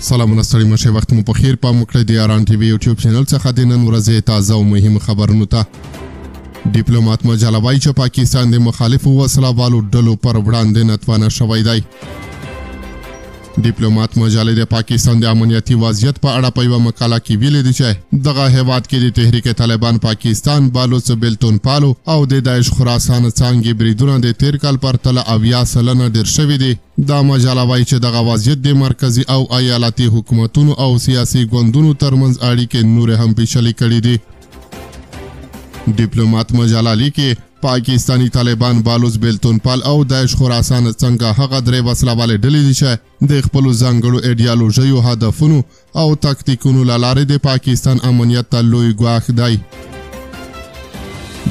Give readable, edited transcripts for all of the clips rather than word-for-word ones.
سلامونه، ستړي مشه، وخت مو په خیر. پام وکړئ د ایران ټي وي یوټیوب چینل څخه د نن ورځې تازه او مهم خبرونو ته. ډیپلومات مجله وایي چې پاکستان د مخالفو وسله والو ډلو پر وړاندې نتوانه شوی دی. ډیپلومات مجلې د پاکستان د امنیتي وضعیت په اړه په یوه مقاله کې ویلي دي چې دغه هیواد کې د تحریک طالبان پاکستان، بلوڅ بیلتون پالو او د داعش خراسان څانګې بریدونه د تیر کال پرتله 70% ډېر شوي دي. دا مجله وایي چې دغه وضعیت د مرکزي او ایالتي حکومتونو او سیاسي ګوندونو ترمنځ اړیکې نورې هم پیچلې کړې دي. ډیپلومات مجله لیکي، پاکستاني طالبان، بالوز بیلتون پال او داعش خراسان څنګه هغه درې وسلهوالې ډلې دي چې د خپلو ځانګړو ایډیالوژیو، هدفونو او تاکتیکونو له لارې د پاکستان امنیت ته لوی ګواښ دی.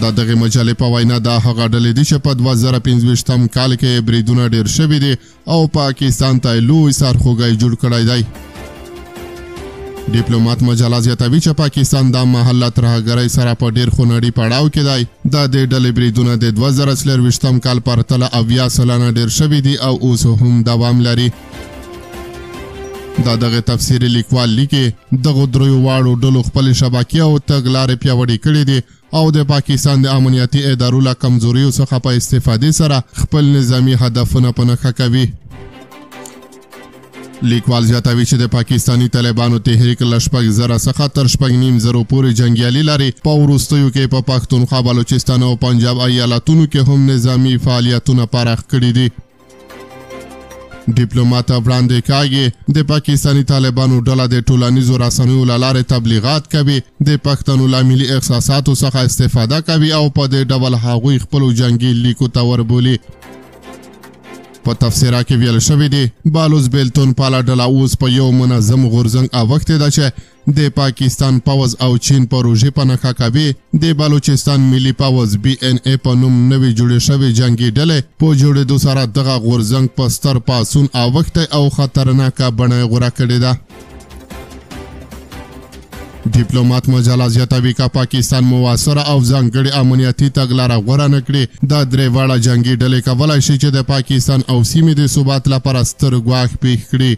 د دغې مجلې په وینا، دا هغه ډلې دي چې په 2025 کال کې بریدونه ډېر شوي دي او پاکستان ته لوی سرخوږی جوړ کړی دی. ډیپلومات مجله زیاتوي چې پاکستان دا مهال له ترهګرۍ سره په ډېر خونړي پړاو کې دی. د دې ډلې بریدونه د 2024 کال پرتله 70% ډېر شوي دي او اوس هم دوام لري. د دغه تفسیري لیکوال لیکي، دغو دریو واړو ډلو خپلې شبکې او تګلارې پیاوړې کړې دي او د پاکستان د امنیتي ادارو له کمزوریو څخه په استفادې سره خپل نظامي هدفونه په نښه کوي. لیکوال زیاتوي چې د پاکستاني طالبانو تحریک له 6000 څخه تر 6500 پورې جنګیالي لري. په وروستیو کې په پښتونخوا، بلوچستان او پنجاب ایالتونو کې هم نظامي فعالیتونه پراخ کړي دي. ډیپلومات وړاندې کاږي، د پاکستاني طالبانو ډله د ټولنیزو رسنیو له لارې تبلیغات کوي، د پښتنو له ملي احساساتو څخه استفاده کوي او په دې ډول هغوی خپلو جنګي لیکو ته وربولي. په تفسیره کې ویل شوي دي، بالوز بیلتون پاله ډله اوس په یو منظم غورځنګ اوښتې ده چې د پاکستان پوځ او چین پروژې په نښه کوي. د بلوچستان ملي پوځ بي ان ای په نوم نوې جوړې شوې جنګي ډلې په جوړېدو سره دغه غورځنګ په ستر پاڅون اوښتی او خطرناکه بڼه یې غوره کړې ده. ډیپلومات مجله زیاتوي، که پاکستان موثره او ځانګړې امنیتي تګلاره غوره نه کړي، دا درې واړه جنګي ډلې کولای شي چې د پاکستان او سیمې د ثبات لپاره ستر ګواښ پیښ کړي.